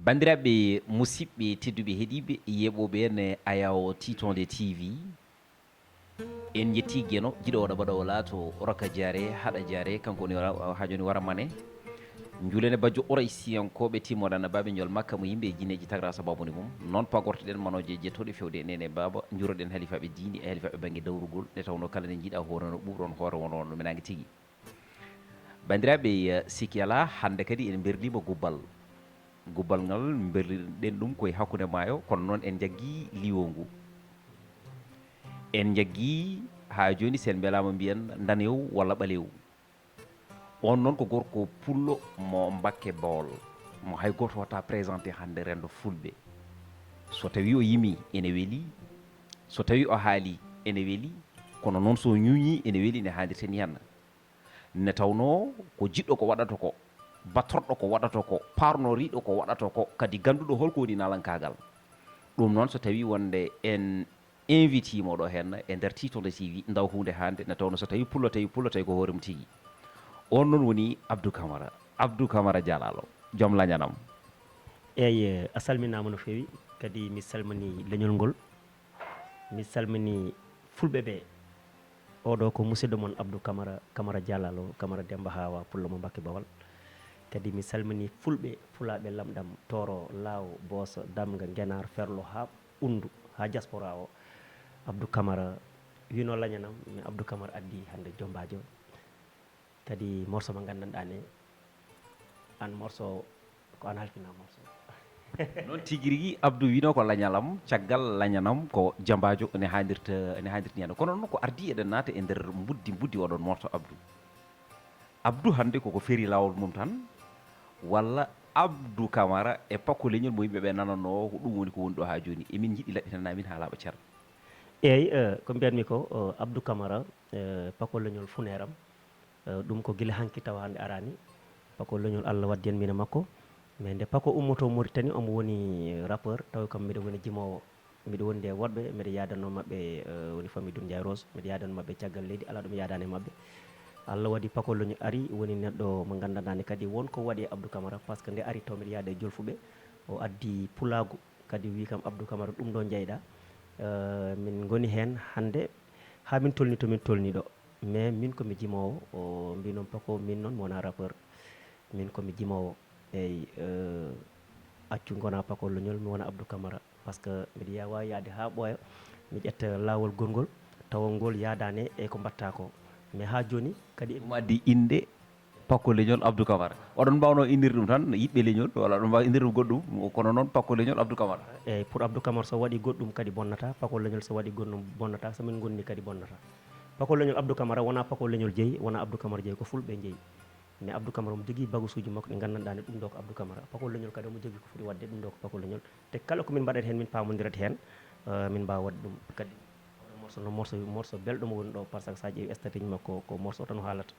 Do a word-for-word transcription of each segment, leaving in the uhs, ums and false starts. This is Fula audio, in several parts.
Banndiraaɓe musidɓe tedduɓe heɗiiɓe yeeɓooɓe en Ayaw Titonde T V, en njettii Geno, jiɗo waɗa baɗa o laato roka jaare, haɗa jaare, kanko woni wara, haa jooni wara mane. Njuulen e bajjo Ouraysiyankooɓe timmoɗe annabaaɓe njol Makka mo yimɓe e jinneeji tagra sabaabu ni mum. Noon pagortoɗen manooje jettooɗe fewde e nene baaba, njuuroɗen halifaaɓe diini e halifaaɓe bannge dawrugol, nde tawnoo kala nde njiɗaa hoore no ɓuuɓron hoore wonoo no menaange tigi. Banndiraaɓe, eh, sikki alaa, hannde kadi en mberliima gubbal. Gubbal ngal mberliɗen ɗum koye hakkunde maayo, kono noon en njaggii liwoo ngu. En njaggii haa jooni, so en mbelaama mbiyen ndaneew walla ɓaleew. Oon noon ko gorko pullo mo Mbakke Bawol, mo hay gooto wata présenté hannde renndo fulɓe. So tawii o yimii ene weli, so tawii o haalii ene weli, kono noon so ñuuñii ene weli, ne haalirta ni henna. Nde tawnoo ko jiɗɗo ko waɗata ko, batorɗo ko waɗata ko, parnoriiɗo ko waɗata ko, kadi gannduɗo holko woni naalankaagal. Ɗum noon, so tawii wonde en invitiima ɗo heen e nder Titonde T V, ndaw huunde hannde, nde tawnoo so tawii pullo, tawi pullo, tawi ko hoore mum tigi. On noon woni Abdou Camara. Abdou Camara Jalalo, joom lañanam. Eey, a salminaama no feewi, kadi mi salmini leñol ngol. Mi salmini fulɓe ɓe. Oɗo ko musidɗo mon Abdou Camara, Camara Jalalo, Camara Demba Hawa, pullo mo Mbakke Bawal. Kadi mi salmini fulɓe, fulaaɓe lamɗam, Tooro, Laaw, Booso, Damga, Ngenaar, Ferlo, haa Ɓunndu, haa diaspora o. Abdou Camara wino lañanam, mais Abdou Camara addi hannde jombaajo. Kadi morceau mo nganndanɗaa ne, aan morceau, ko aan halfina morceau. Noon tigi rigi, Abdou wino ko lañalam, caggal lañanam ko jambaajo ne haalirta, ne haalirta ni hannde. Kono noon ko ardi eɗen naata e nder mbuddi, mbuddi oɗon morceau Abdou. Abdou hannde koko feeri laawol mum tan, walla Abdou Camara e Pako Leñol mo yimɓe ɓe nanannoo, ko ɗum woni ko woni ɗo haa jooni. Emin njiɗi laɓɓitanaa min haa laaɓa cer. Eey, eh, ko mbiyatmi ko, eh, Abdou Camara, eh, Pako Leñol funeeram. Eh, ɗum ko gila hanki tawa hannde araani. Pako Leñol Allah waddi en min e makko. Mais nde Pako ummotoo Mauritanie, omo woni rappeur, tawi kam mbiɗa woni jimoowo. Mbiɗa wondi e woɗɓe, mbiɗa yaadanoo maɓɓe, eh, woni famille Doudou Ndiaye Rose. Mbiɗa yaadanoo maɓɓe caggal leydi, alaa ɗo mi yaadaani e maɓɓe. Allah waɗi Pako Leñol ari, woni neɗɗo mo nganndanɗaa ne kadi won ko waɗi e Abdou Camara, par ce que nde ari taw mbiɗa yaada e Jolfuɓe, o addi pulaagu, kadi wi kam, "Abdou Camara, ɗum ɗo njeyɗaa, eh, min ngoni heen hannde haa min tolni to min tolni ɗo." Mais min ko mi jimoowo, o mbi noon, "Pako, min noon mi wonaa rappeur, min ko mi jimoowo." Eey, eh, accu ngona Pako Leñol, mi wona Abdou Camara, par ce que mbiɗa ya-, waawi yahde haa ɓooya, mi ƴetta laawol gongol, tawa ngol yaadaani e ko mbaɗtaa ko. Mais haa jooni kadi. Ɗum addi innde Pako Leñol Abdou Camara. Oɗon mbaawnoo innirde ɗum tan yiɓɓe leñol, walla oɗon mbaawa innirde ɗum goɗɗum, kono noon Pako Leñol Abdou Camara. Eey, pour Abdou Camara so waɗi goɗɗum kadi bonnataa, Pako Leñol so waɗi goɗɗum bonnataa, so min ngonni kadi bonnataa. Pako Leñol Abdou Camara wonaa Pako Leñol jeyi, wonaa Abdou Camara jeyi, ko fulɓe njeyi. Mais Abdou Camara omo jogii bagasuuji makko ɗi nganndanɗaa ne ɗum ɗo ko Abdou Camara. Pako Leñol kadi omo jogii ko foti waɗde, ɗum ɗo ko Pako Leñol. Te kala ko min mbaɗata heen, min paamondirata heen, eh, min mbaawa waɗde ɗum. Kadi oɗo morceau no morceau, morceau belɗo mo woni ɗo, par ce que so a ƴeewi statut makko, ko morceau tan o haalata.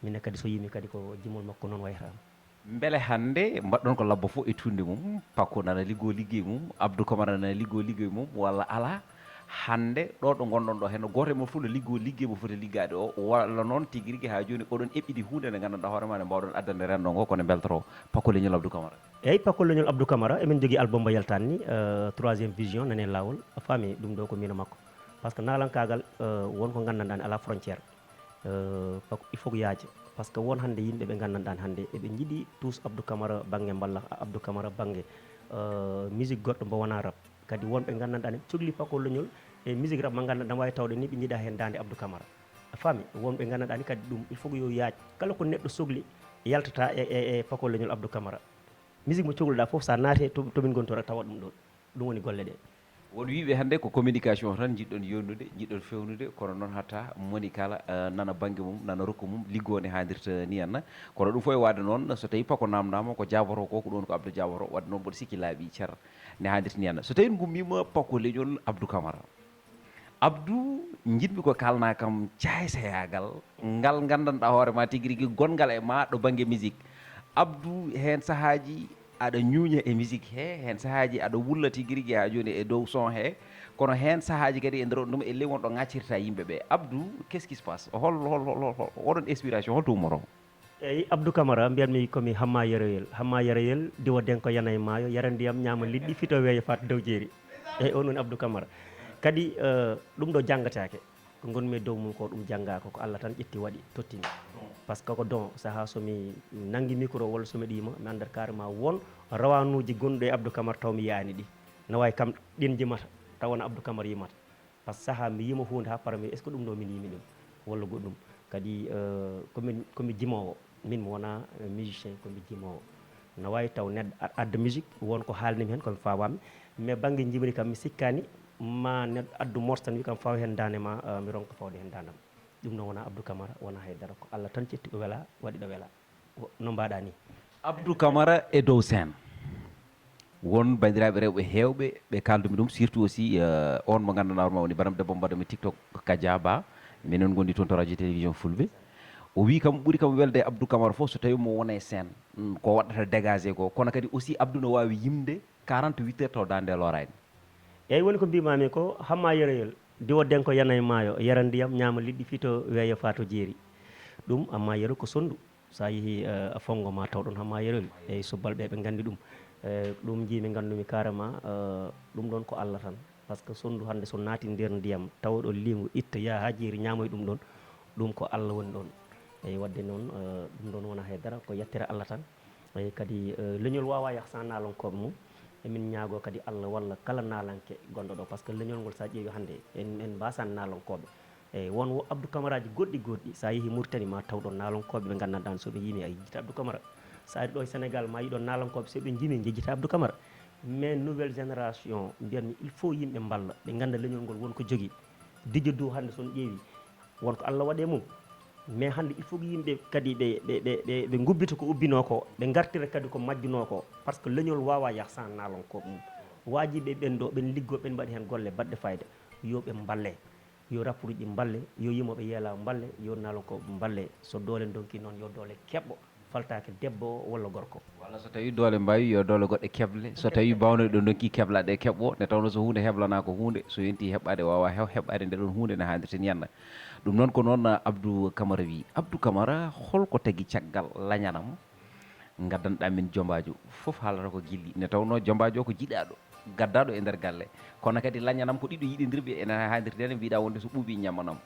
Minen kadi so yimi kadi ko jimol makko noon wayata. Mbele hannde mbaɗɗon ko labbo fof e tunnde mum, Pako nana liggoo liggey mum, Abdou Camara nana liggoo liggey mum, walla alaa? Hannde ɗo ɗo ngonɗon ɗo heen, gooto e mon fof no liggoo liggey mo foti liggaade o, walla noon tigi rigi haa jooni oɗon eɓɓidi huunde nde nganndanɗaa hoore maa nde mbaawɗon addande renndo ngo, ko nde mbeltotoo Pako Leñol Abdou Camara? Eey, Pako Leñol Abdou Camara, emin njogii album mo yaltaani ni, eh, Troisième Vision, nane laawol, a faami, ɗum ɗo ko miin e makko. Par ce que naalankaagal, eh, won ko nganndanɗaa ne alaa frontière. Eh, Pako, il faut ko yaaja. Par ce que won hannde yimɓe ɓe nganndanɗaa ne hannde eɓe njiɗi tuus Abdou Camara bannge mballa, Abdou Camara bannge, eh, musique goɗɗo mbo wonaa rap. Kadi won ɓe nganndanɗaa ne cogli Pako Leñol e musique rap mo nganndanɗaa ne waawi tawde ni ɓe njiɗaa heen daande Abdou Camara. A faami? Won ɓe nganndanɗaa ne kadi ɗum, il faut que yo yaaj. Kala ko neɗɗo sogli yaltata e, e, e Pako Leñol Abdou Camara. Musique mo cogluɗaa fof, so a naati to, to min ngoni to rek, tawa ɗum ɗoon. Ɗum woni golle ɗe. Won wiyɓe hannde ko communication tan njiɗɗon yonnude, njiɗɗon fewnude, kono noon hatta moni kala, eh, nana bannge mum, nana rokku mum, liggoo nde haalirta ni henna. Kono ɗum fof e waɗde noon, so tawii Pako naamnaama ko jaaboto ko, ko ɗum woni ko Abdou jaaboto, waɗde noon mboɗo sikki laaɓi cer nde haalirta ni henna. So tawii en ngummiima Pako Leñol Abdou Camara. Abdou, njiɗmi ko kaalnaa kam caaysayaagal, ngal nganndanɗaa hoore maa tigi rigi gonngal e maa ɗo bannge musique. Abdou, heen sahaaji aɗa ñuuña e musique he, heen sahaaji aɗa wulla tigi rigi haa jooni e dow son he, kono heen sahaaji kadi e nder on ɗum e ley won ɗo ŋaccirta yimɓe ɓe. Abdou, qu'est-ce qui se passe? Hol, hol, hol, hol, hol, oɗon inspiration, hol to ummotoo? Eyyi, Abdou Camara, mbiyatmi komi Hamma Yeroyel. Hamma Yeroyel, diwa denko, yana e maayo, yara ndiyam, ñaama liɗɗi, fito weeyo, faat dow jeeri. Eyyi, on woni Abdou Camara. Kadi, eh, ɗum ɗo janngatake. Ko ngonmi e dow mum ko, ɗum jannga ko, ko Allah tan ƴetti, waɗi, tottimi. Parce que ko don, saha so mi nangi micro walla so mi ɗiima, mi anndat carrément won rawanuuji gonɗo e Abdou Camara taw mi yiyaani ɗi. Na waawi kam ɗin jimata, taw wona Abdou Camara yimata. Parce que saha mi yiima huunde ha parmi, est-ce que ɗum ɗo min yiimi ɗum walla goɗɗum? Kadi, eh, komi, komi jimoowo, min mi wona, eh, musicien, komi jimoowo. Na waawi taw neɗɗo a-, adda musique, won ko haalnimi hen, komi fawaami. Mais bannge jimri kam, mi sikkaani ma neɗɗo addu morceau tan wi kam faw hen daande ma, eh, mi ronka fawde hen daandam. Ɗum noon wona Abdou Camara, wona haydara, ko Allah tan cetti ɗo wela, waɗi ɗo wela. Wo-, no mbaɗa ni? Abdou Camara e dow scène. Won banndiraaɓe rewɓe heewɓe ɓe kaaldumi ɗum, surtout aussi, euh, on mo nganndanɗaa hoore ma woni banam debbo mbaɗo mi TikTok, Kadia Ba. Minen ngondi toon to radio télévision Fulɓe. O wi kam ɓuri kam welde e Abdou Camara fof so tawi mo wona e scène. Mm, ko waɗata dégagé ko. Kono kadi aussi Abdou no waawi yimde quarante-huit heures taw daande looraani. Eyyi, woni ko mbimami ko, Hamma Yeroyel, diwo denko, yana e maayo, yara ndiyam, ñaama liɗɗi, fito weeyo, faato jeeri. Ɗum Hamma Yero ko sondu. Sa yeehi, eh, a fongo ma taw ɗon Hamma Yeroyel. Eyyi, subbal ɓe, ɓe nganndi ɗum. Eh, ɗum jiimi, nganndumi carrément, eh, ɗum ɗon ko Allah tan. Parce que sondu hannde so naati nder ndiyam, tawa ɗo liingu, itta, yaha ha jeeri, ñaamoy ɗum ɗon. Ɗum ko Allah woni ɗon. Eyyi, wadde noon, eh, ɗum ɗon wona haydara, ko yettere Allah tan. Eyyi, kadi, eh, leñol wawa yah sans naalonkooɓe mum. Emin ñaago kadi Allah walla kala naalanke gonɗo ɗo, parce que leñol ngol sa ƴeewi hannde, en, en mbasani naalonkooɓe. Eyyi, won wo Abdou Camaraji goɗɗi goɗɗi, sa yeehi Mauritanie ma taw ɗon naalonkooɓe ɓe nganndanɗaa so ɓe yimi a yejjita Abdou Camara. Sa ari ɗo e Sénégal ma yiɗon naalonkooɓe, so ɓe jimi jejjita Abdou Camara. Mais nouvelle génération, mbiyatmi, il faut yimɓe mballa, ɓe ngannda leñol ngol won ko jogi. Dijo Dow hannde so on ƴeewi, won ko Allah waɗi e mum. Mais hannde il faut que yimɓe kadi ɓe, ɓe, ɓe, ɓe, ɓe ngubbita ko ubbinoo ko, ɓe ngartira kadi ko majjunoo ko. Parce que leñol wawa yah sans naalonkooɓe mum. Waajiɓe ɓen ɗo, ɓen liggo, ɓen mbaɗi heen golle baɗɗe fayida. Yo ɓe mballe, yo rappuruuji mballe, yo yimooɓe yeela mballe, yo naalonkooɓe mballe. So doole ndonki noon, yo doole keɓɓo, faltaake debbo o walla gorko. Walla so tawi doole mbawi, yo doole goɗɗe keble. So tawi bawnoɗe ɗo donki keblaɗe keɓɓo, nde tawno so hunde heblana ko hunde, so yonti heɓɓade wawa hew-, heɓɓade nde ɗon hunde ne hanndirten yanna. Ɗum noon ko noon Abdou Camara wi. Abdou Camara, holko tagi caggal lañanam ngaddanɗa min Jombaajo? Fof haalata ko gilli. Nde tawno Jombaajo ko jiɗaɗo, gaddaɗo e nder galle. Kono kadi lañanam ko ɗiɗo yiɗodirɓe ene hanndirten, mbiɗa wonde so ɓuuɓi ñammanam,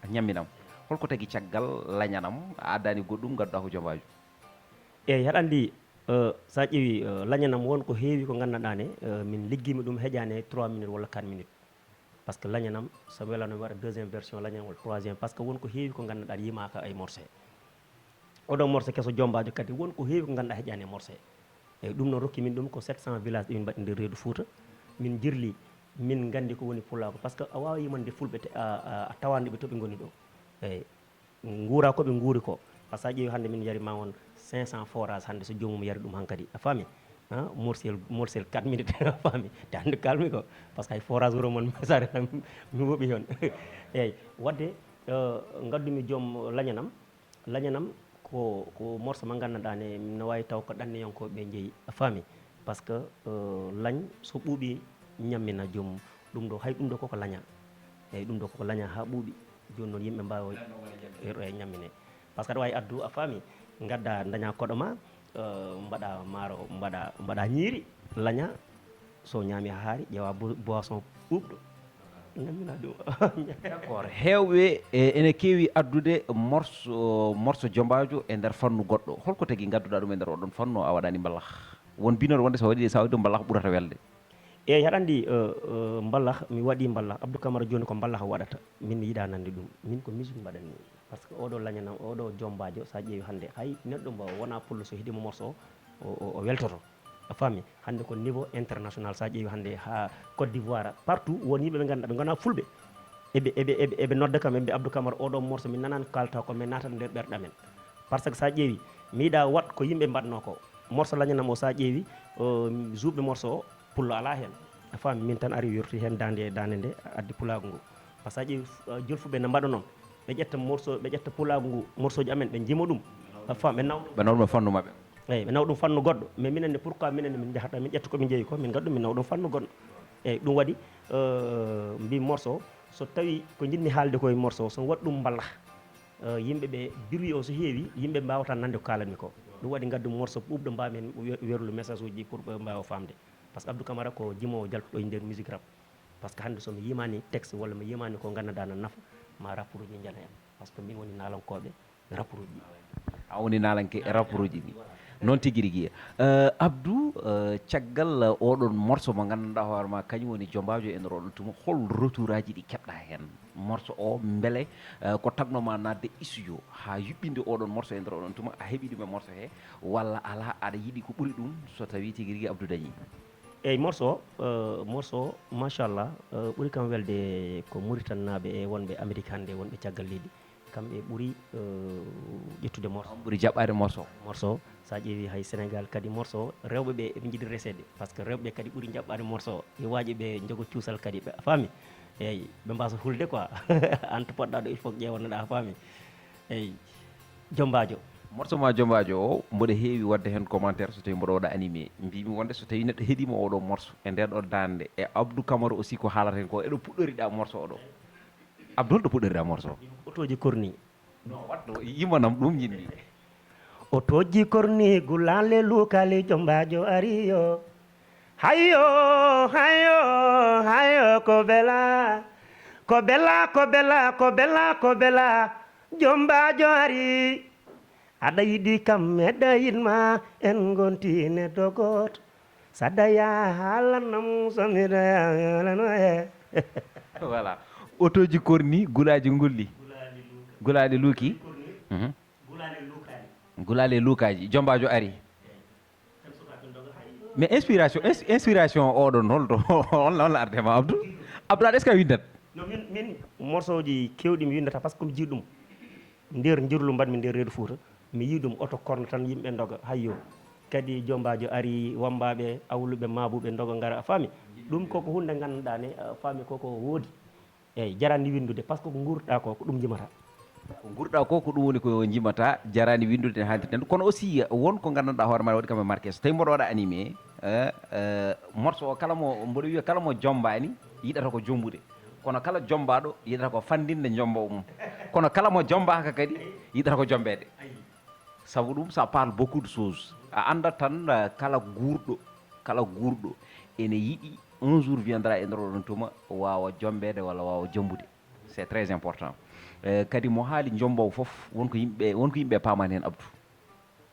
ñamminam. Holko tagi caggal lañanam a addani goɗɗum, gadduɗa ko Jombaajo? Eyyi, haɗa anndi, eh, sa ƴeewi, eh, lañanam won ko heewi ko nganndanɗaa ne, eh, min liggimi ɗum heƴaani trois minutes walla quatre minutes. Parce que lañanam, so welano mi waɗa deuxième version lañanam walla troisième, parce que won ko heewi ko nganndanɗaa yimaaka e morceau. Oɗo morceau keso Jombaajo kadi won ko heewi ko nganndanɗaa heƴaani e morceau. Eyyi, ɗum noon rokki min ɗum ko sept cents village ɗe min mbaɗi nder reedu Fouta. Min jirli, min nganndi ko woni pulaagu. Parce que a waawa yimande fulɓe te a, a, a tawaani ɓe to ɓe ngoni ɗo. Eyyi. Nguura ko ɓe nguuri ko. Par ce que sa ƴeewi hannde min yari ma won cinq cents forage hannde so joomum yari ɗum hankadi. A faami? Ha? Morsel, morsel quatre minutes. A faami? Te hannde kalmi ko. Par ce que hay forage wuro mon sare tan mi woɓi heen. Eyyi. Wadde, eh, ngaddumi joom lañanam. Lañanam ko, ko morceau mo nganndanɗaa ne, no waawi taw ko ɗanniyankooɓe ɓe njeyi. A faami? Par ce que, eh, lañ so ɓuuɓi ñammina joomum. Ɗum ɗo, hay ɗum ɗo koko laña. Eyyi, ɗum ɗo koko laña haa ɓuuɓi. Jooni noon yimɓe mbaawa ero e ñammine. Par ce que aɗa waawi addu, a faami, ngadda, daña koɗo ma, eh, mbaɗa maaro, mbaɗa, mbaɗa ñiiri, laña, so ñaami haa haari, ƴeewa bo-, boisson ɓuuɓɗo, ñammina ɗum. D'accord. Heewɓe, e, ene keewi addude morso, morso jombaajo e nder fannu goɗɗo. Holko tagi ngadduɗa ɗum e nder oɗon fannu, a waɗani mbalax? Won binooɗo wonde so waɗi, sa waɗi ɗum mbalax ɓurata welde. Eyyi, haɗa anndi, eh, eh, mbalax, mi waɗi mbalax. Abdou Camara jooni ko mbalax waɗata. Min mi yiɗa nande ɗum. Min ko musique mbaɗanmi. Par ce que oɗo lañanam, oɗo jombaajo, sa ƴeewi hannde, hay neɗɗo mbo wona pullo so heɗimo morceau o, o, o, o weltoto. A faami? Hannde ko niveau international, sa ƴeewi hannde haa Côte d'Ivoire, partout won yimɓe ɓe ngannduɗaa ɓe ngona fulɓe. Eɓe, eɓe, eɓe, eɓe nodda kam, eɓe mbiya Abdou Camara oɗo morceau min nanani ko kalta ko, mais natat nder ɓerɗe amen. Par ce que sa ƴeewi, mi yiɗa waɗ ko yimɓe mbaɗno ko. Morceau lañanam o sa ƴeewi, o, juuɓe morceau o, pullo alaa heen. A faami, min tan ari werti heen daande, daande nde addi pulaagu ngu. Par ce que a ƴeewi, uh, jolfuɓe ne mbaɗa noon. Ɓe ƴetta morceau, ɓe ƴetta pulaagu ngu, morceau ji amen, ɓe njima ɗum. A faami, ɓe nawa ɗum. Ɓe nawa ɗum fannu maɓɓe. Eyyi, ɓe nawa ɗum fannu goɗɗo. Mais minen ne, pourquoi minen ne min njahata, min ƴetta ko min njeyi ko, min ngadda ɗum, min nawa ɗum fannu goɗɗo. Eyyi, ɗum waɗi, uh, mbi morceau, so tawi ko njiɗmi haalde ko e morceau, so waɗ ɗum mbalax. Eh, yimɓe ɓe, bruit o so heewi, yimɓe mbaawata nande ko kaalanmi ko. Ɗum waɗi ngaddu morceau ɓuuɓɗo mbaawmi heen we-, werlu message uji pour ɓe mbaawa faamde. Par ce que Abdou Camara ko jimoowo jaltuɗo e nder musique rap. Par ce que hannde so mi yimaani texte walla mi yimaani ko nganndanɗaa na nafa, ma rapport uji njana en. Par ce que min woni naalankooɓe rapport uji. A woni naalanke e rapport uji ɗi. Noon tigi rigi. Eh, Abdou, eh, caggal oɗon morceau mo nganndanɗaa hoore ma, kañum woni Jombaajo e nder oɗon tuma, hol retour aji ɗi keɓɗa heen? Morceau o, mbele, eh, ko tagno ma naatde studio haa yuɓɓinde oɗon morceau e nder oɗon tuma, a heɓi ɗum e morceau he, walla alaa, aɗa yiɗi ko ɓuri ɗum so tawii tigi rigi Abdou dañii? Eyi, morceau o, eh, morceau o, machallah, eh, ɓuri kam welde ko Mauritanie naaɓe e wonɓe Amérique hannde, wonɓe caggal leydi. Kamɓe ɓuri, eh, ƴettude morceau. On ɓuri jaɓɓaade morceau. Morceau, so a ƴeewi hay Sénégal kadi morceau, rewɓe ɓe eɓe njiɗi reseede. Par ce que rewɓe ɓe kadi ɓuri jaɓɓaade morceau. Yo waaji ɓe njogo cuusal kadi, ɓe, a faami? Eyi, ɓe mbasa hulde quoi. An to poɗɗa ɗo, il faut ƴeewanoɗa, a faami? Eyi, Jombaajo. Morceau ma Jombaajo o, mboɗo heewi waɗde heen commentaire so tawi mboɗo waɗa animé. Mbimi wonde so tawi neɗɗo heɗima oɗo morceau e nden ɗo dande, e Abdou Camara aussi ko haalata heen ko, eɗo puɗɗoriɗa morceau oɗo. Abdou, holto puɗɗoriɗa morceau? Otooji korni. No, waɗɗo, yimanam ɗum jinni. Otooji korni, gulaale lukaali, Jombaajo ari yo. Hayo, hayo, hayo, ko bela. Ko bela, ko bela, ko bela, ko bela. Jombaajo ari. Aɗa yiɗi kam, meɗa yiɗma, en ngontine dogot. Saɗa ya haalanam, so miɗa ya haalano he. Voilà. Otooji korni, gulaaji ngulli. Gulaali luuki. Mhm. Gulaali luukaaji. Jombaajo ari. Mais inspiration, ins-, inspiration oɗon holto, holno, holno arde ma, Abdou? Abdou, aɗa est-ce que a windat? No, min, min, morceau ji kewɗi mi windata par ce que mi jiiɗum. Nder njurlu mbaɗmi nder reedu Fuuta, mi yii ɗum oto korno tan yimɓe ndoga, hayyo. Kadi Jombaajo ari, wammbaaɓe, awluɓe, maabuɓe ndoga ngara, a faami? Ɗum koko huunde ngannduɗaa ne, a faami, koko woodi. Eyi, jarani winndude, par ce que ko nguurɗaa ko, ko ɗum njimata. Ko nguurɗaa ko, ko ɗum woni ko njimata, jarani winndude, ne haaldirten. Kono aussi, won ko nganndanɗaa hoore ma waɗi kam e marqué. So tawi mboɗo waɗa animé, eh, eh, morceau o kala mo, mboɗo wiya kala mo jombaani, yiɗata ko jombude. Kono kala jombaaɗo yiɗata ko fanndinde njombo mum. Kono kala mo jombaaka kadi yiɗata ko jombeede. Sabu ɗum, ça parle beaucoup de choses. A anndat tan, eh, kala guurɗo, kala guurɗo ene yiɗi un jour viendra e nder oɗon tuma waawa jombeede walla waawa jombude. C'est très important. Eh, kadi mo haali njombowo fof, won ko yimɓe, won ko yimɓe paamaani heen, Abdou.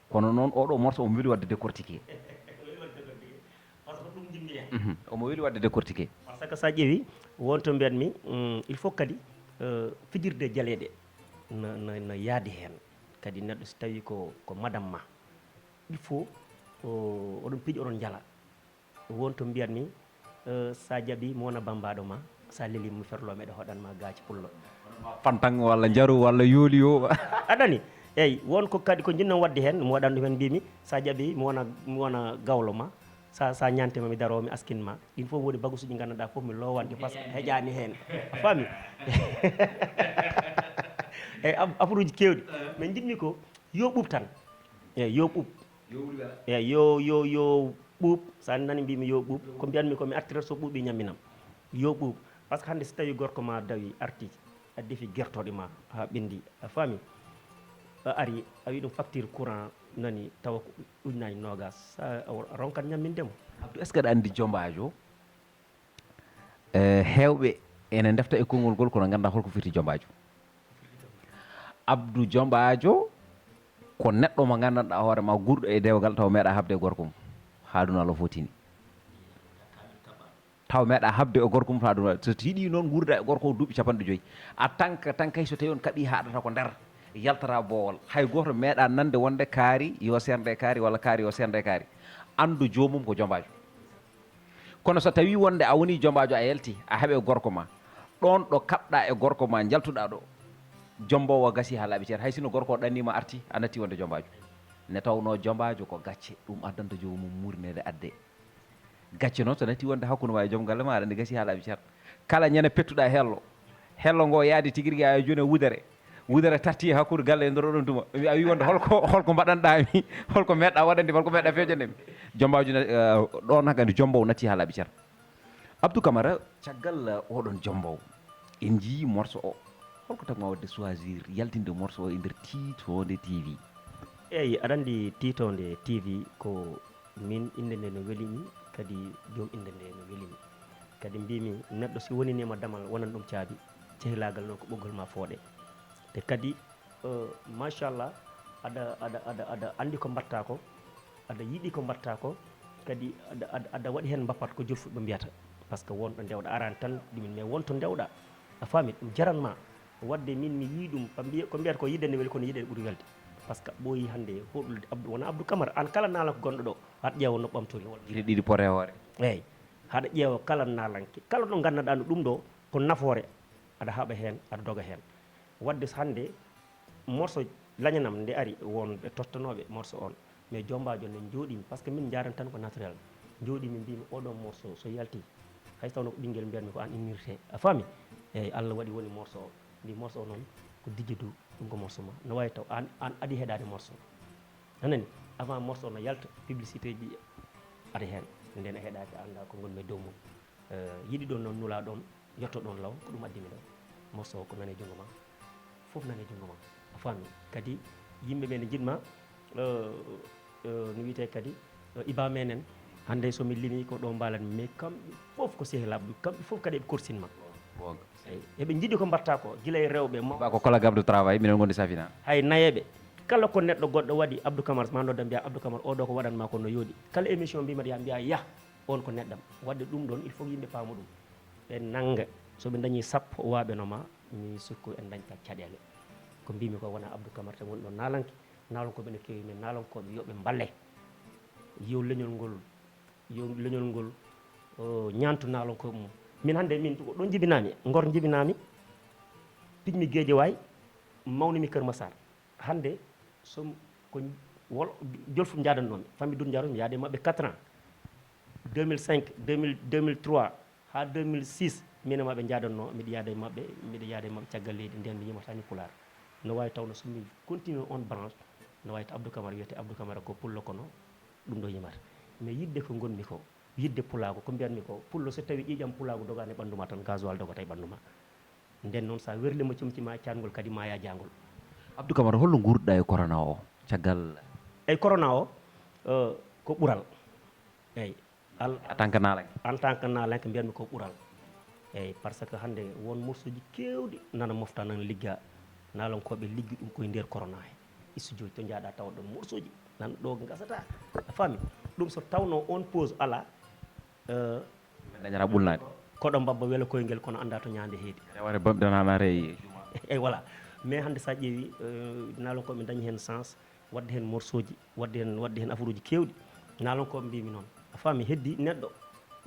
Kono noon, oɗo morceau omo weli waɗde décortiqué. Par ce que ko ɗum njimmi heen. Mhm. Omo weli waɗde décortiqué. Par ce que so a ƴeewi, won to mbiyatmi, mm, il faut kadi, euh, fijirde jaleeɗe no, no, no yaadi heen. Kadi neɗɗo so tawi ko, ko madame ma, il faut, o, oɗon piiji, oɗon njala. Won to mbiyatmi, eh, sa jaɓi mi wona bambaaɗo ma, sa leli mi ferlo meɗa hoɗan ma gaaci pullo. Fantan walla njaru walla yooli o. Aɗani? Eyi, won ko kadi ko njinnoo waɗde heen, mi waɗan ɗum heen, mbimi, sa jaɓi mi wona, mi wona gawlo ma, sa, sa ñaantima mi daro mi askin ma. Ɗin fof woni bagusuji nganndanɗaa fof mi lowanke par ce que heƴaani heen. A faami? Eyi, ab-, afuruuji keewɗi. Mais njiɗmi ko yo ɓuuɓ tan. Eyi, yo ɓuuɓ. Eyi, yo, yo, yo ɓuuɓ. So a nani mbimi yo ɓuuɓ, ko mbiyatmi ko mi artirat so ɓuuɓi ñamminam. Yo ɓuuɓ. Par ce que hannde so tawi gorko ma dawi, arti, a defi gertoɗe ma haa ɓendi, a faami? A ari, a wi ɗum facture courant nani, tawa ko ujunaaji noogas, sa a ronkat ñamminde mo. Abdou, est-ce que aɗa anndi jombaajo? Eh, heewɓe ene ndefta e konngol ngol, kono nganndaa holko firti jombaajo. Abdou Jombaajo ko neɗɗo mo nganndanɗaa hoore ma, guurɗo e dewgal, taw meeɗa haɓde e gorko mum haa aduna Allah fotini. Taw meeɗa haɓde e gorko mum haa aduna. So yiɗi noon nguurda e gorko o duuɓi capanɗe joyi. A tanka, tanka hay so tawi on kaɓi haa aɗata ko nder, yaltata boowal. Hay gooto meeɗa nande wonde kaari yo seernde e kaari walla kaari yo seernde e kaari. Anndu joomum ko jombaajo. Kono so tawii wonde a wonii jombaajo, a yalti, a heɓe gorko ma, ɗoon ɗo kaɓɗa e gorko ma, njaltuɗa ɗo, jomboowo gasi haa laaɓi cer. Hay sinno gorko o ɗanniima, arti, a natti wonde jombaajo. Ne tawnoo jombaajo ko gacce, ɗum addanta joomum muurneede adde. Gacce noon so natti wonde hakkunde ma e joom galle ma, aɗa anndi gasi haa laaɓi cer. Kala ñande pettuɗa hello, hello ngo yaadi tigi rigi, a jooni e wudere. Wudere tatti e hakkunde galle e nder oɗon tuma. Mi a wi wonde holko, holko mbaɗanɗaa mi? Holko meeɗɗa waɗande mi? Holko meeɗɗa feejande mi? Jombaajo na, eh, ɗoon hankadi jombo o natti haa laaɓi cer. Abdou Camara, caggal, eh, oɗon jombo, en njiyii morceau o. Holko tagma waɗde choisir yaltinde morceau o e nder Tiitoonde T V? Eyi, aɗa anndi Tiitoonde T V ko min, innde nde no weli mi, kadi joom innde nde no weli mi. Kadi mbimi neɗɗo si woniniima damal wonan ɗum caabi, cehilaagal noon ko ɓoggol ma fooɗe. Te kadi, eh, machallah, aɗa, aɗa, aɗa, aɗa anndi ko mbaɗta ko, aɗa yiɗi ko mbaɗta ko, kadi aɗa, aɗa, aɗa waɗi heen mbappat ko jolfuɓe mbiyata. Par ce que won ɗo ndewɗa, arani tan ɗumen, mais won to ndewɗa, a faami, ɗum jaran ma. Waɗde min mi yii ɗum, ko mbiya-, ko mbiyata ko yidde nde weli, kono yiɗde nde ɓuri welde. Par ce que ɓooyi hannde hoɗude Abdou, wona Abdou Camara, aan kala naalanko gonɗo ɗo, haɗa ƴeewa no ɓamtori, walla gite ɗiɗi pote e hoore. Eeyi, haɗa ƴeewa kala naalanke, kala ɗo nganndanɗaa no ɗum ɗo ko nafoore, aɗa haɓa heen, aɗa doga heen. Waɗde so hannde morceau lañanam nde ari, won ɓe tottanooɓe morceau on, mais jombaajo nde njooɗimi, par ce que min njaran tan ko naturel. Njooɗimi mbimi oɗo morceau so yalti, hay so tawno ko ɓinngel mbiyatmi ko aan innirte, a faami? Eeyi, Allah waɗi woni morceau o, mbi morceau o noon ko Dijji Du, ɗum ko morceau ma. No waawi taw aan, aan adi heɗaade morceau. A nani? Avant morceau o no yalta, publicité ji aɗa heen. Nden a heɗaaki, a anndaa ko ngonmi e dow mum. Eh, yiɗi ɗon noon, nulaa ɗon, yetto ɗon law, ko ɗum addi mi ɗo. Morceau o ko nane junngo ma, fof nane junngo ma. A faami? Kadi yimɓe ɓe ne njiɗma, eh, eh, no wiyetee kadi, eh, Iba menen. Hannde so mi limi ko ɗo mbaalan, mais kamɓe fof ko sehilaaɓe, kamɓe fof kadi eɓe korsinma. Goonga. Eyi, eɓe njiɗi ko mbaɗta ko, gila e rewɓe, mawɓe. Ba ko collègue am de travail, minen ngondi Safina. Hay nayeɓe, kala ko neɗɗo goɗɗo waɗi, Abdou Camara, ma nodda mbiya, "Abdou Camara, o ɗo ko waɗanma ko no yooɗi." Kala émission mbima, ya mbiya, "Yah, on ko neɗɗam." Waɗde ɗum ɗon, il faut yimɓe paama ɗum. Ɓe nannga, so ɓe dañi sappo waaɓe no ma, mi sikku en dañta caɗeele. Ko mbimi ko wona Abdou Camara tan woni ɗo naalanke, naalankooɓe ne keewi, mais naalankooɓe yo ɓe mballe. Yo leñol ngol, yo leñol ngol, o, ñaantu naalankooɓe mum. Min hannde, min ko ɗon njibinami, Ngor njibinami, pijmi Guédiawaye, mawnimi Kër Massar. Hannde, so m-, ko wol-, jolfu njaadannomi, famille Doudou Ndiaro, mi yaade maɓɓe quatre ans. Deux mille cinq, deux mille, deux mille trois, haa deux mille six, min e maɓɓe njaadanno, miɗo yaada e maɓɓe, miɗo yaada e maɓɓe caggal leydi, nden mi yimata ni Pulaar. No waawi taw no so mi continue on branche, no waawi taw Abdou Camara wiyete Abdou Camara ko pullo, kono ɗum ɗo yimata. Mais yidde ko ngonmi ko, yidde pulaagu, ko mbiyatmi ko, pullo so tawi ƴiiƴam pulaagu dogaani e ɓanndu ma tan, gasoil dogata e ɓanndu ma. Nden noon, so a werlima comci ma, caatngol kadi ma yaa jaangol. Abdou Camara, holno nguurduɗaa e corona o? Caggal. Eyi, corona o, eh, ko ɓural. Eyi. Al-, en tant que naalanke. En tant que naalanke, mbiyatmi ko ɓural. Eyi, par ce que hannde won morceau ji keewɗi nana mofta, nana ligga. Naalankooɓe liggi ɗum koye nder corona he. Studio ji to njaaɗa tawa ɗon morceau ji. Nan ɗo gasata. A faami? Ɗum so tawno on pause ala, eh, men dañata ɓulnaade. Koɗo mbabba wela koyngel kono annda to ñaande heedi. Rewata bamɗi tan haa naata e juuma. Eyi, voilà. Mais hannde so a ƴeewi, eh, naalankooɓe dañi heen chance. Waɗde heen morceau ji, waɗde heen, waɗde heen affaire uji keewɗi. Naalankooɓe mbimi noon. A faami, heddi neɗɗo.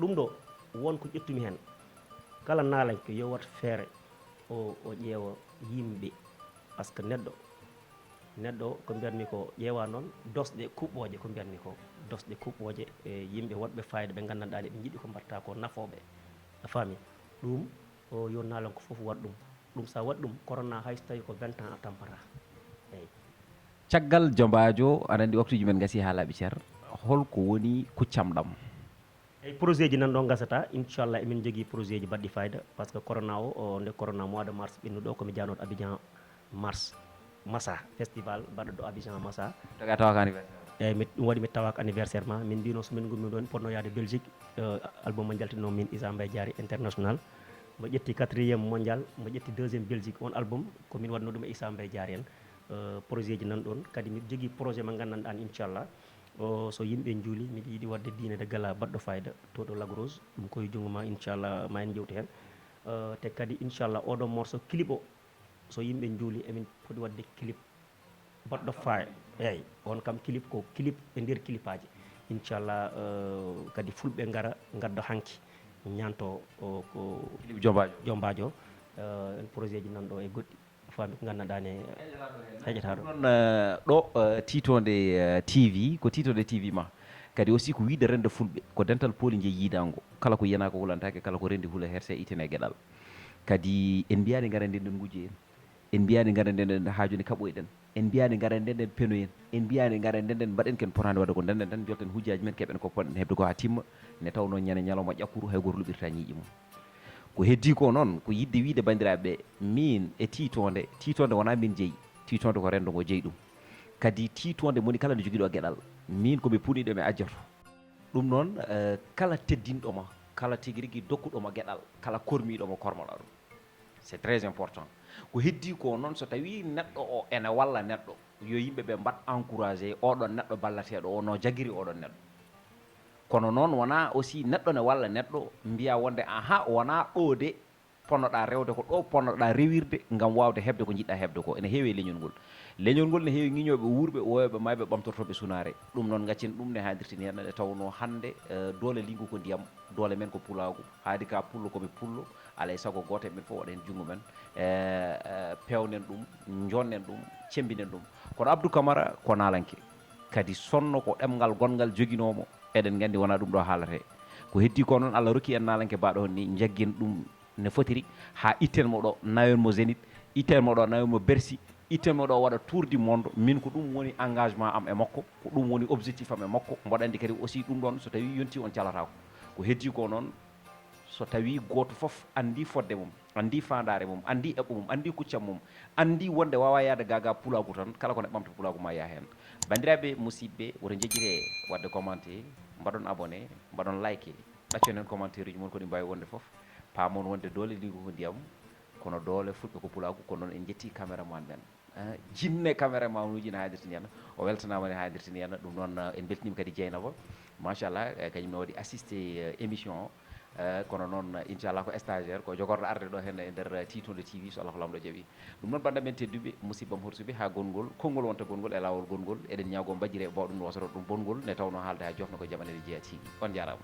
Ɗum ɗo, won ko ƴettumi heen. Kala naalanke yo waɗ feere, o, o ƴeewa yimɓe. Par ce que neɗɗo, neɗɗo ko mbiyatmi ko ƴeewa noon, dosɗe kuɓɓooje ko mbiyatmi ko. Dosɗe kuɓɓooje e yimɓe waɗɓe fayida ɓe nganndanɗaa ɓe njiɗi ko mbaɗta ko nafooɓe. A faami? Ɗum, o, yo naalanko fof waɗ ɗum. Ɗum so a waɗi ɗum, corona hay so tawi ko vingt ans a tampata. Eyi. Caggal jombaajo, aɗa anndi waktuuji men ngasii haa laaɓi cer. Holko woni kuccam ɗam? Eyi, projet ji nan ɗo ngasata, inchallah emin njogii projet ji baɗɗi fayida, par ce que corona o, o, nde corona mois de mars ɓennuɗo, ko mi jaanooɗo Abidjan mars, Massa, festival baɗɗo ɗo Abidjan Massa. Taga tawa ko anniversaire. Eyi, mi, ɗum waɗi mi tawa ko anniversaire ma. Min mbino so min ngummi ɗon, potno yaade Belgique, eh, album mo jaltinno min Issa Mbaye Diary International. Mo ƴetti quatrième mondial, mo ƴetti deuxième Belgique. On album ko min waɗno ɗum e Issa Mbaye Diary en. Eh, projet ji nan ɗon. Kadi miɗo jogii projet mo nganndanɗaa, inchallah. O, so yimɓe njuuli, miɗo yiɗi waɗde diine de gala baɗɗo fayida to ɗo Lac Rose. Ɗum koye junngo ma, inchallah, ma en njewtu heen. Eh, te kadi, inchallah, oɗo morceau clip o, so yimɓe njuuli, emin poti waɗde clip baɗɗo fayida. Eyi, on kam clip ko clip e nder clipaaji. Inchallah, eh, kadi fulɓe ngara, ngadda hanki, ñaanto o, ko clip jombaajo. Jombaajo. Eh, en projet ji nan ɗo e goɗɗi. Faami ko nganndanɗaa ne heƴataa ɗo. Ɗon, eh, ɗo, eh, Tiitoonde, eh, T V, ko Tiitoonde T V ma. Kadi aussi ko wiyde renndo fulɓe, ko dental pooli njeyi yiidaango. Kala ko yiyanaa ko hulantaake, kala ko renndi hula herse, ittane geɗal. Kadi en mbiyaani ngara nden nden ngujjoyen. En mbiyaani ngara nden nden haajuni kaɓoyɗen. En mbiyaani ngara nden nden penoyen. En mbiyaani ngara nden nden mbaɗen ken potaani waɗde ko nden nden tan njolten hujjaaji men keɓen ko poɗɗen heɓde ko haa timma. Ne tawnoo ñande ñalawma ƴakkuru hay gooto luɓirtaa ñiiƴe mum. Ko heddii ko noon, ko yiɗde wiyde banndiraaɓe ɓe, miin e tiitoonde, tiitoonde wonaa miin jeyi, tiitoonde ko renndo ngo jeyi ɗum. Kadi tiitoonde moni kala nde jogiiɗo geɗal, miin ko mi puniiɗo mi ajjoto. Ɗum noon, eh, kala teddinɗo ma, kala tigi rigi dokkuɗo ma geɗal, kala kormiiɗo ma kormoɗaa ɗum. C'est très important. Ko heddii ko noon, so tawii neɗɗo o ene walla neɗɗo, yo yimɓe ɓe mbaɗ encouragé oɗon neɗɗo ballateeɗo o no jagiri oɗon neɗɗo. Kono noon wonaa aussi neɗɗo ne walla neɗɗo mbiya wonde aha wonaa ɗo de ponnoɗaa rewde, ko ɗo ponnoɗaa rewirde ngam waawde heɓde ko njiɗɗaa heɓde ko. Ene heewi e leñol ngol. Leñol ngol ne heewi ŋiñooɓe wuurɓe, woyooɓe maayɓe, ɓamtortooɓe sunaare. Ɗum noon ngaccen ɗum ne haadirtini heen nde tawnoo hannde, eh, doole liingu ko ndiyam, doole men ko pulaagu. Haadi ka pullo ko mi pullo, alaa e sago gooto e men fof waɗa heen junngo men. Eh, eh, peewnen ɗum, njoɗnen ɗum, cemmbinen ɗum. Kono Abdou Camara ko naalanke. Kadi sonno ko ɗemngal gonngal joginoo mo. Eɗen nganndi wonaa ɗum ɗo haalatee. Ko heddii ko noon, Allah rokki en naalanke baaɗo on ni, njaggen ɗum ne fotiri, haa itten mo ɗo, nawen mo Zénith, itten mo ɗo, nawen mo Bercy, itten mo ɗo waɗa tour du monde. Min ko ɗum woni engagement am e makko, ko ɗum woni objectif am e makko. Mboɗo anndi kadi aussi ɗum ɗoon so tawii yontii on calataako. Ko heddii ko noon, so tawii gooto fof anndii fodde mum, anndii faandaare mum, anndii eɓɓo mum, anndii kuccam mum, anndii wonde waawaa yahde gaagaa pulaagu tan, kala ko ne ɓamta pulaagu ma yaha heen. Banndiraaɓe musidɓe, woto njejjitee waɗde commenté, mbaɗon abonné, mbaɗon like, ɗaccon heen commentaire uji mon ko ɗi mbaawi wonde fof. Paamon wonde doole liingu ko ndiyam, kono doole fulɓe ko pulaagu, kono noon en njettii caméraman men. Eh, jinne caméraman uji ne haadirtini en, o weltanaama ne haadirtini en. Ɗum noon, eh, en mbeltaniima kadi Dieynaba. Machallah, eh, kañum ne waɗi assisté, eh, émission o. Eh, kono noon, eh, inchallah ko stagiaire, ko jogorɗo arde ɗo heen e nder, eh, Tiitunde T V, so Allah ko Laamɗo jaɓi. Ɗum noon, bannda men tedduɓe, musibbam horsuɓe, haa gongol, konngol wonta gongol e laawol gongol. Eɗen ñaagoo mbajjire e bawɗum no wasoro ɗum bongol, ne tawnoo haalde haa jofna ko jaɓanede jeyaa T V. On njaaraama.